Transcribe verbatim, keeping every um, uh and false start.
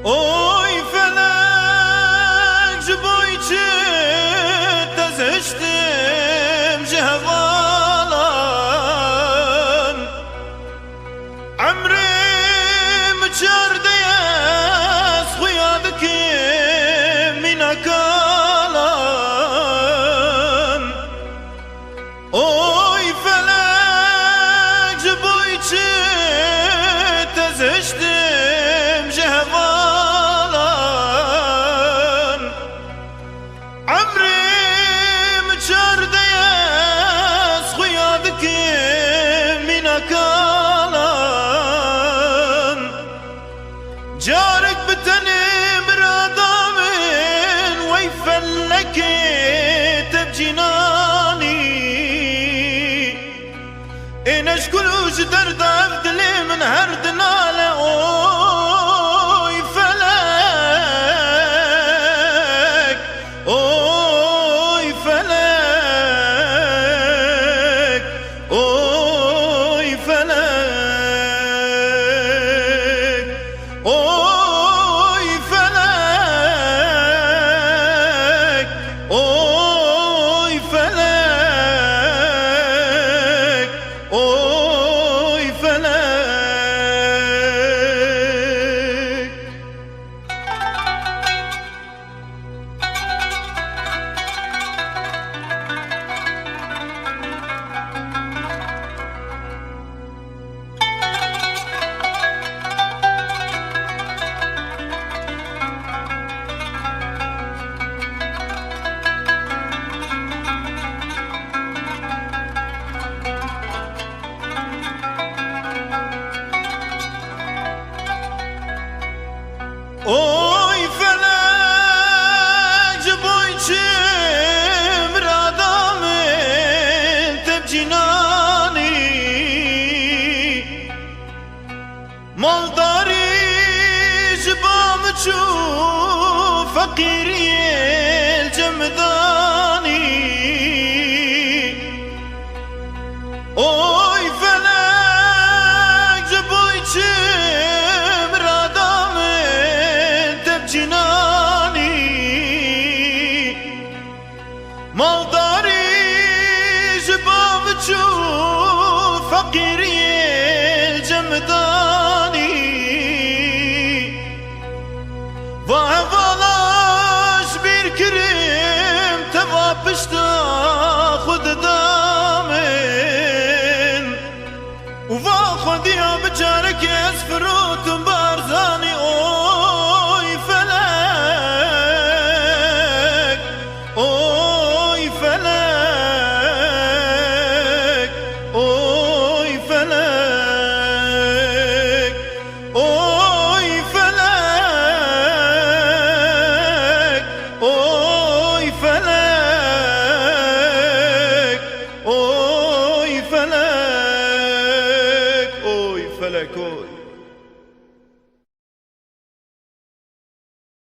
Oy felek, ji bo çi teziştim ji hevalan? Emrê min çar de ye, ez xuya dikim mîna kalan. Oy felek, ji bo çi teziştim ji hevalan? Emrê min çar de ye, ez xuya dikim mîna kalan. Carek bi tenê mirada min, wey felekê te bi cînanî. Ê neşkul û ji derda ev dilê min her dinale, oy felek, oy felek. Oy felek, oy felek, oy felek, oy felek. Oy felek, ji bo çi mirada min te bi cînanî. Maldarî ji ba min çû, feqîriyê li cem min danî. Oy felek, ji bo çi mirada min te bi cînanî. Maldarî ji ba min çû, feqîriyê li cem min danî. Va hevala ji bîr kirim, te va pişta